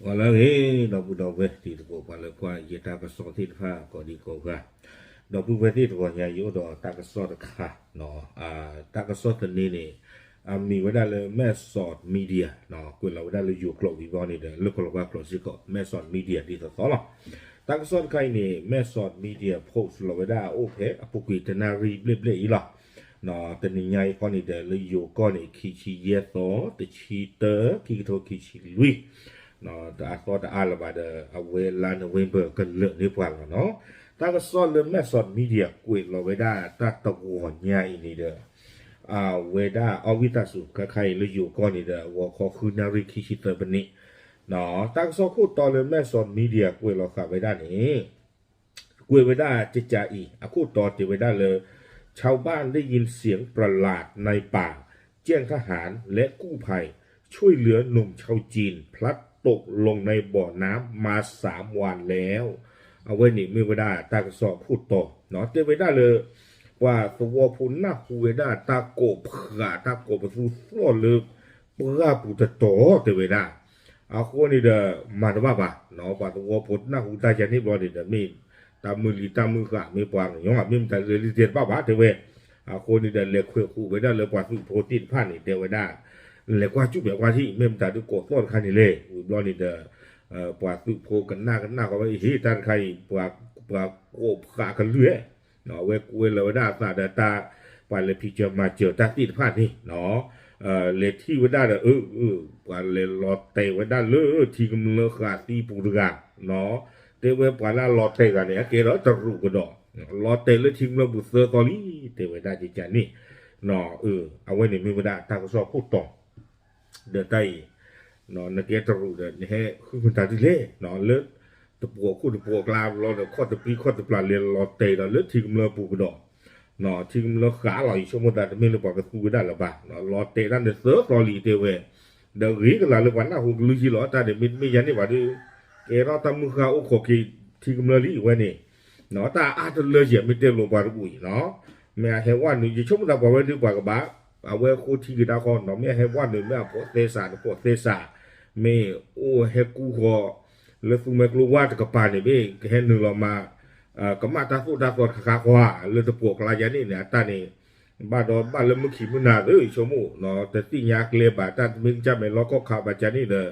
ပှၤလၢအဂ့ၤ ဒီပုၢ်ဒီဝဲၢ်တံၤသကိး ပှၤလၢကွၢ်ယတၢ်ကစီၣ်သ့ၣ်တဖၣ်ကိးဒံကိးဂၤ, ဒီပုၢ်ဝဲၢ်သ့ၣ်တဂီၤညါ ယအိၣ်ဒီးတၢ်ကစီၣ်တခါ, တၢ်ကစီၣ်သန့န့ၣ် အမံၤဝဲဒၣ်လၢ Mae Sot Media ကွဲးလီၤဝဲဒၣ်လၢယိၤကျိာ်ဝံၤဘျီန့ၣ်ဒီး လၢကလီၤဝါကျိာ်စ့ၢ်ကီး Mae Sot Media ဒ်သိးသိးလီၤ. တၢ်ကစီၣ်တခါအံၤန့ၣ် Mae Sot Media post လီၤဝဲဒၣ်အိၣ်ဖဲအပူၤကွံာ်တနၣ်ရံၣ်ဘျဲၣ်ဘျဲၣ်အံၤလီၤ. တနံၤညါအံၤဃီန့ၣ်ဒီး လၢယိၤကီၢ်န့ၣ် ခံဆံယဲၢ်သီ တဆံတၢ ခံကထိခံဆံလွံၢ် တအါသီတအါလၢၤဘၣ်ဒီး အဝဲလါ November ကလၢာ်န့ၢ်ပှၤလီၤနီၤ. တၢ်ကစီၣ်လၢ Mae Sot Media ကွဲးလီၤဝဲဒၣ်တၢ်တဂီၤညါအံၤန့ၣ်ဒီး အဝဲဒၣ်အီၣ်ဝံသးစူၤ ခဲခါအံၤလၢယိၤကီၢ်န့ၣ်ဒီး ဂီၤခီဃုနၣ်ရံၣ်ခံဆံသၢပနံး, တၢ်ကစီၣ်ခိၣ်တီလၢ Mae Sot Media ကွဲးလီၤဃာ်ဝဲဒၣ်န့ၣ် ကွဲးဝဲဒၣ် ကကးအံၤ အခိၣ်တီတဲဝဲဒၣ်လၢ ชาวบ้านได้ยินเสียงประหลาดในป่า แจ้งทหารและกู้ภัย ช่วยเหลือหนุ่มชาวจีน พลัดตกลงในบ่อน้ำมาสามวันแล้ว အဝဲန့ၣ်မ့ၢ်ဝဲဒၣ်တၢ်ကစီၣ်အခိၣ်တီ, တဲဝဲဒၣ်လၢ ပှၤသဝီဖိနၢ်ဟူဝဲဒၣ်တၢ်ကိးဖှးတၢ်ကိးပသူသီၣ်လၢ ပှၢ်ပူၤတတီၤတဲဝဲဒၣ်, အဃိန့ၣ်ဒီး မၤတဘၣ်ဘၣ်, ပှၤသဝီဖိနၢ်ဟူတၢ်ယၤန့ၣ်ဘျီန့ၣ်ဒီး မ့ၢ်တၢ်မုၢ်လံတၢ်မုၢ်ဃာ် မ့ၢ်ပှၤကညီ မ့ၢ်မတၤလၢလံတဲတဘၣ်ဘၣ်တဲဝဲ, အဃိန့ၣ်ဒီး လဲၤခွဲးဃုာ်ဝဲဒၣ်လၢပှၤသုးဖိသ့ၣ်တဖၣ်န့ၣ် တဲဝဲဒၣ် လဲၤကွၢ်စူၣ်ဘၣ်ကွၢ်ထံၣ် မ့ၢ်မတၤဒုးကိးသီၣ်တခါန့ၣ်လဲၣ်, ဝံၤဘျီန့ၣ်ဒီး ပှၤသုးဖိကနၣ်ကနၣ်ဃီဝဲ ဟ့ၣ်တၢ်တခါအံၤ ပှၤကိးဖှးကလုၢ်ဧဲ, အဝဲကွဲးလီၤဝဲဒၣ်အသးဒီးတၢ် ပှၤလဲၤဖံးစၢၤမၤစၢၤတၢ်သ့ၣ်တဖၣ်န့ၣ် လဲၤထံၣ်ဝဲဒၣ်ဒီး အ ပှၤလဲၤလီၤတဲာ်ဝဲဒၣ်လၢထံကမျၢဃာ်သံပူၤတဂၤ, တဲဝဲပှၤလၢအလီၤတဲာ်တဂၤန့ၣ် အကဲဒီးတရူးကဒီး, လီၤတဲာ်လၢထံကမျၢပူၤသၢသီလံ တဲဝဲဒၣ်ကကန့ၣ်, အဝဲန့ၣ်မ့ၢ်ဝဲဒၣ်တၢ်ကစီၣ်ခိၣ်တီ ဒီးတၢ်အံၤ နကဲတရူးဒီး နဟဲဃုမတၤဒ်လဲၣ်, လၢတပှီၤခိၣ်တပှီၤကျါဘျီဒီး ခီၣ်တပျံၤခီၣ်တပျၢ်လဲၤလီၤတဲာ်ဒီးလၢထံကမျၢပူၤကဒီး, ထံကမျၢဃာ်လီၤ ယဆိကမိၣ်သးတမ့ၢ်လၢပှၤကသူဝဲဒၣ်လၢၤဘၣ်, လီၤတဲာ်တၢ်န့ၣ်သၢသီလံတဲဝဲ, ဒီးဂ့ၤကလၤလၢပှၤနၢ်ဟူကလုၢ်ယ့ၢ်လီၤ တၢ်န့ၣ်မ့တမ့ၢ်ယၤန့ၣ်ဘၣ်ဒီး ကဲထီၣ်တၢ်မုၢ်ဃၢ်အိၣ်ခိးက့ၤထံကမျၢလံအဝဲန့ၣ်, တၢ်အါတလၢယဲၢ်မ့ၢ်တဲလိာ်ပှၤတဘူၣ်အံၤနီၤ, မ့ၢ်အဟဲဝဲနုာ် ယဆိကမိၣ်သးပှၤဝဲဒုးပှၤကဘၣ် အဝဲဃိထံက့ၤတၢ်ဃီနီၤ မ့ၢ်အဟဲဝဲနုာ် မ့ၢ်အဖိးသဲစးတဖိးသဲစး, မ့ၢ်အိၣ်ဟဲကူဃီ လၢသူမဲာ်ကျိဝါတကပၤန့ၣ် မ့ၢ်ကဟဲနုာ်လီၤမး ကမၣ်တၢ်သိၣ်တၢ်သီတခါဃီဧါ လၢတပှီၤကျါယၤန့ၣ်န့ၣ် အတၢ်န့ၣ် ဘၣ်ဒီးဘၣ်လၢမုၢ်ခံမုၢ်နၤသ့ ယဆိကမိၣ်နီၤ တသ့ၣ်ညါကျဲဘၣ် တၢ်တမ့ၢ်ကစၢ်မဲာ်လီၤခီၣ်ခးဘၣ်ကန့ၣ်ဒီး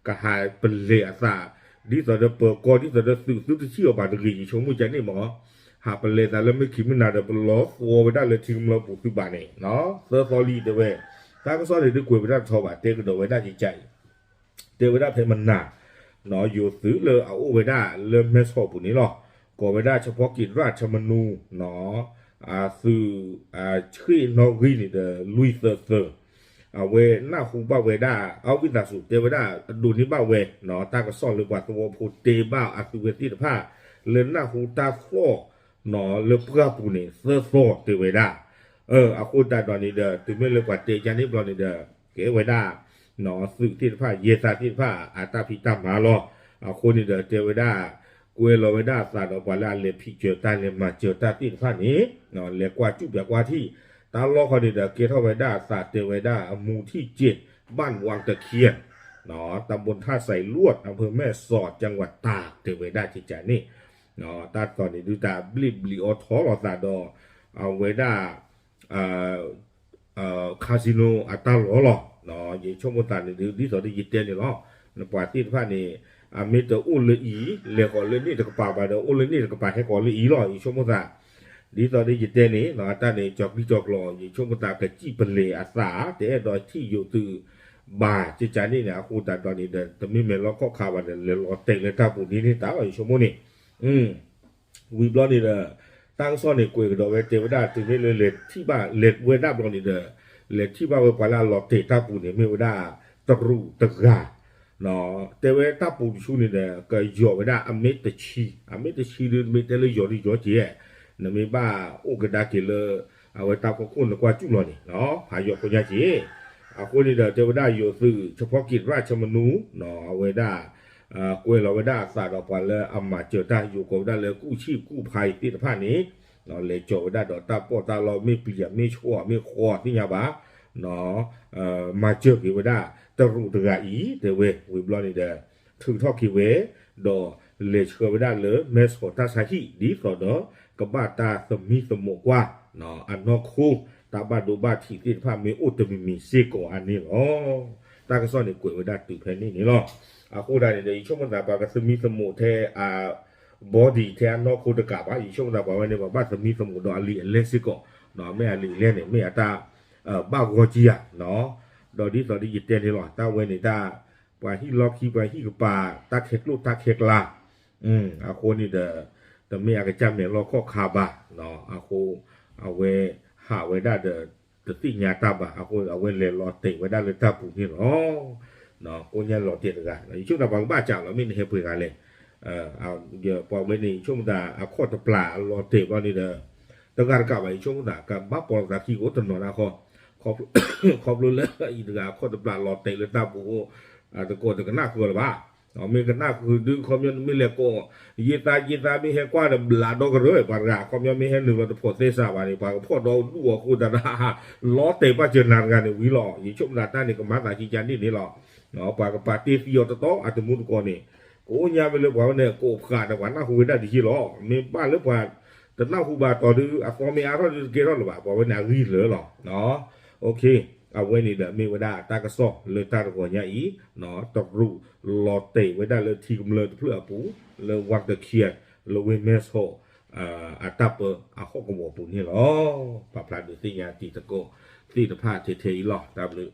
ကဟးပလဲၤအသး ဒ်သိးဒီးပၢၤကီၢ် ဒ်သိးဒီးသုးသုတထံၣ်အီၤဘၣ်တဂ့ၤ ယဆိကမိၣ်ကန့ၣ်မ့ၢ် ဟးပလဲၤသးလၢမုၢ်ခံမုၢ်နၤဒီး ပလီၤသီဝဲဒၣ်လၢထံကမျၢပူၤသုးဘၣ်န့ၣ် သၢသီလံတဲဝဲ, တၢ်ကစီၣ်န့ၣ်ဒုးကွဲးဝဲဒၣ်တထီဘၣ် တဲကဒီးဝဲဒၣ်ကကးအံၤ တဲဝဲဒၣ်ဖဲမနၤ ယိၤသုးလၢအအိၣ်ဝဲဒၣ်လၢမဲဆီးပူၤန့ၣ်လီၤ. ကိးဝဲဒၣ် เฉพาะกิจราชมนู သုး ဆှ့ၣ်နီၣ်ဂံၢ်န့ၣ်ဒီး လွံၢ်သၢသၢ အဝဲနၢ်ဟူဘၣ်ဝဲဒၣ် အဝံသးစူၤတဲဝဲဒၣ် အဒိးန့ၢ်ဘၣ်ဝဲ တၢ်ကစီၣ်လၢပှၤသဝီဖိတဲဘၣ်အသုးဝဲသ့ၣ်တဖၣ် လၢနၢ်ဟူတၢ်သီၣ် လၢပှၢ်ပူၤန့ၣ် သၢသီတဲဝဲဒၣ်. အဃိသတးဒီးန့ၣ်ဒီး တုၤမ့ၢ်လၢပှၤတဲယၤန့ၣ်ဘျီန့ၣ်ဒီး ကဲဝဲဒၣ် သုးသ့ၣ်တဖၣ် ယဲၢ်သးသ့ၣ်တဖၣ် အတၢ်ဖံးတၢ်မၤလီၤ. အဃိန့ၣ်ဒီးတဲဝဲဒၣ် ကွဲးလီၤဝဲဒၣ်အသးဒီးပှၤလၢအလဲၤဖံးစၢၤတၢ်လဲၤမၤစၢၤတၢ်သ့ၣ်တဖၣ်န့ၣ် လဲၤကွၢ်စူၣ်ပၠးကွၢ်ထံၣ် တၢ်လီၢ်ဃီန့ၣ်ဒီး ကဲထီၣ်ဝဲဒၣ်အသးတဲဝဲဒၣ် หมู่ที่เจ็ด บ้านวังตะเคียน ตำบลท่าไซลวด อำเภอแม่สอด จังหวัดตาก တဲဝဲဒၣ်ကကန့ၣ် တၢ်သီၣ်န့ၣ်ဒုးတၢ်ဘျ့ၣ်ဘျံးအီထီလီၤသးဒီး အဝဲဒၣ် casino အတၢ်လီၢ်လီၤ. ယဆိကမိၣ်သးန့ၣ်ဒုး ဒ်သိးဒီးယတဲန့ၣ်လီၤ. နပှၤသ့ၣ်တဖၣ်န့ၣ် အမ့ၢ်တအိၣ်လၢအံၤ လဲၤဃီၤလၢန့ၣ်တကပၤဘၣ်ဒီး အိၣ်လၢန့ၣ်တကပၤ ဟဲဃီၤလၢအံၤလီၤ. ယဆိကမိၣ်သး ဒ်သိးဒီးယတဲန့ၣ် အတၢ်န့ၣ် ကၠီၤကံၢ်ကၠီၤကျီၤ ယဆိကမိၣ်သးကစံၣ်ပလဲၤအသး တအဲၣ်ဒိးထံၣ်ယိၤသုးဘၣ် ကကန့ၣ်န့ၣ် အဃိသတးဒီးန့ၣ်ဒီး တမ့ၢ်မဲာ်လီၤခီၣ်ခးဘၣ်ဒီး လဲၤလီၤတဲာ်လၢတၢ်ပူၤန့ၣ်န့ၣ်တၢ်လီၤ ယဆိကမိၣ်န့ၣ် ဝံၤဘျီန့ၣ်ဒီး တၢ်ကစီၣ်န့ၣ်ကွဲးကဒီးဝဲတဲဝဲဒၣ် တုၤမ့ၢ်လၢလဲၤထံၣ်ဘၣ် လဲၤဝဲဒၣ်ဘျီန့ၣ်ဒီး လဲၤထံၣ်ဘၣ်ဝဲပှၤလၢအလီၤတဲာ်တၢ်ပူၤန့ၣ် မ့ၢ်ဝဲဒၣ်တရူးတဂၤ တဲဝဲတၢ်ပူၤတဆူန့ၣ်ဒီး ကယီၤဝဲဒၣ်အမ့ၢ်တဆံ အမ့ၢ်တဆံဒုး မ့ၢ်တဲလၢယီၤဒုးယီၤက့ၤ နမ့ၢ်ဘၣ်အိၣ်ကဒါက့ၤလၢ အဝဲတၢ်ဖီခိၣ်နကွၢ်စူၣ်လီၤန့ၣ် ဖးယီၤဖိညါက့ၤ အဃိန့ၣ်ဒီး တဲဝဲဒၣ်ယိၤသုး เฉพาะกิจราชมนู အဝဲဒၣ် ကွဲးလီၤဝဲဒၣ်အသးဒီးပှၤလၢအမၤစၢၤတၢ်ယိၤကိးဝဲဒၣ်လၢ ကူၣ်ဆံၣ်ကူၣ်ဖးအံၤသ့ၣ်တဖၣ်န့ၣ် လဲၤကၠီၤဝဲဒၣ်ဒီးတၢ်ပီးတၢ်လီ မ့ၢ်ပျံၤမ့ၢ်ဆှီမ့ၢ်ဃီသ့ၣ်ညါဘၣ် မၤစၢၤက့ၤဝဲဒၣ်တရူးတဂၤအံၤ တဲဝဲဝံၤဘျီန့ၣ်ဒီး ထုးထီၣ်က့ၤဝဲ ဒီးလဲၤဆှၢဝဲဒၣ်လၢ မဲၢ်ဆီးတၢ်ဆါဟံၣ် ဒ်သိးဒီး ကဘၣ်တၢ်သမံသမိးကွၢ် အနီၢ်ခိ တၢ်ဘၣ်ဒိဘၣ်ထံးသ့ၣ်တဖၣ်မ့ၢ်အိၣ်တမံၤမံၤစ့ၢ်ကီးဧါန့ၣ်လီၤ. တၢ်ကစီၣ်န့ၣ်ကွဲးဝဲဒၣ်တုၤဖဲန့ၣ်န့ၣ်လီၤ. အဃိသတးန့ၣ်ဒီး ယဆိကမိၣ်သး ပှၤကသမံသမိးထဲအ body ထဲအနီၢ်ခိတကးဘၣ်, ယဆိကမိၣ်သးပှၤဝဲန့ၣ် ပှၤဘၣ်သမံသမိးဒီးအလံာ်အလဲၢ်စ့ၢ်ကီး, မ့ၢ်အလံာ်အလဲၢ်န့ၣ် မ့ၢ်အတၢ် ဘၣ်ဂီၤကံဧါ, ဒီးဒ်သိးဒီးယတဲန့ၣ်လီၤ, တၢ်ဝဲန့ၣ်တၢ် ပှၤဟံၣ်လီၢ်ခံ ပှၤဟံၣ်ကပၤ တၢ်ခဲကျိၣ်တၢ်ခဲကျါ အဃိန့ၣ်ဒီး တမ့ၢ်အကစၢ်မဲာ်လီၢ်ခီၣ်ခါဘၣ်, အဃိ အဝဲဟးဝဲဒၣ်ဒီး တသ့ၣ်ညါတၢ်ဘၣ်, အဃိအဝဲလဲၤလီၤတဲာ်ဝဲဒၣ်လၢတၢ်ပူၤန့ၣ်လီၤ. ကိးညါလီၤတဲာ်တဂၤ ယဆိကမိၣ်သးပှၤကဘၣ်စးလီၤ မ့ၢ်နဟဲပှဲၤဂၤလဲၣ်, ပှၤဝဲန့ၣ် ယဆိကမိၣ်သး အခီၣ်တပျၢ်အလီၤတဲာ်ဘျီန့ၣ်ဒီး တဂၤတကးဘၣ် ယဆိကမိၣ်သး ကဘၣ်ပိာ်လိာ်သးခံကအိၣ်တနီၤနၢ်ဃီ, ခီဖျိလၢအံၤတဂၤ အခီၣ်တပျၢ်လီၤတဲာ်လၢတၢ်ပူၤအိၣ် တကိးတကနၣ်ဃုာ်လၢၤဘၣ်, မ့ၢ်ကနၣ်ဃုာ်ဒုး ခီပညီမ့ၢ်လဲၤကိး ယ့သးယ့သး မ့ၢ်ဟဲကွၢ်ဒီး ဘျးဒီကရၢ ပှၤတဂၤ ခီပညီမ့ၢ်ဟဲနုာ်လီၤတဖိးသဲစးဘၣ်န့ၣ် ပှၤကဖီၣ်ဒီဒူၣ်အဃိသတးဒီး လီၤတဲာ်ပာ်စၢၤနၤတဂၤန့ၣ်ဝံၤလီၤ. ယဆိကမိၣ်သးတၢ်န့ၣ် ကမၤသးခံကန့ၣ်န့ၣ်လီၤ. ပှၤကပာ်တ့ၢ်သံအီၤတတီၤ အတမူတကိးန့ၣ် ကအိၣ်ညါမ့ၢ်လၢပှၤဝဲန့ၣ် ကအိၣ်ဖှးဒီးပှၤနၢ်ဟူဝဲဒၣ်တယံာ်လီၤ. မ့ၢ်ဘၣ်လၢပှၤတနၢ်ဟူဘၣ်တီၤဒုး အသီမ့ၢ်အါထီၣ်ဒုးတကဲထီၣ်လၢၤဘၣ်, ပှၤဝဲန့ၣ်အဂံၢ်လၢာ်လီၤ. အဝဲန့ၣ်ဒီးမ့ၢ်ဝဲဒၣ်တၢ်ကစီၣ်လၢတၢ်တဂီၤညါအံၤ, တရူးလီၤတဲာ်ဝဲဒၣ်လၢထံကမျၢၢ်တဖျၢၣ်အပူၤ လၢဝါတခံ လၢဝ့ၢ်မဲၢ်ဆီး အတၢ်ပၢအဟီၣ်ကဝီၤပူၤန့ၣ်လီၤ. ပာ်ဖျါဒုးသ့ၣ်ညါတံၤသကိးသ့ၣ်တဖၣ်ထဲထဲအံၤလီၤ. တၢ်ဘျုး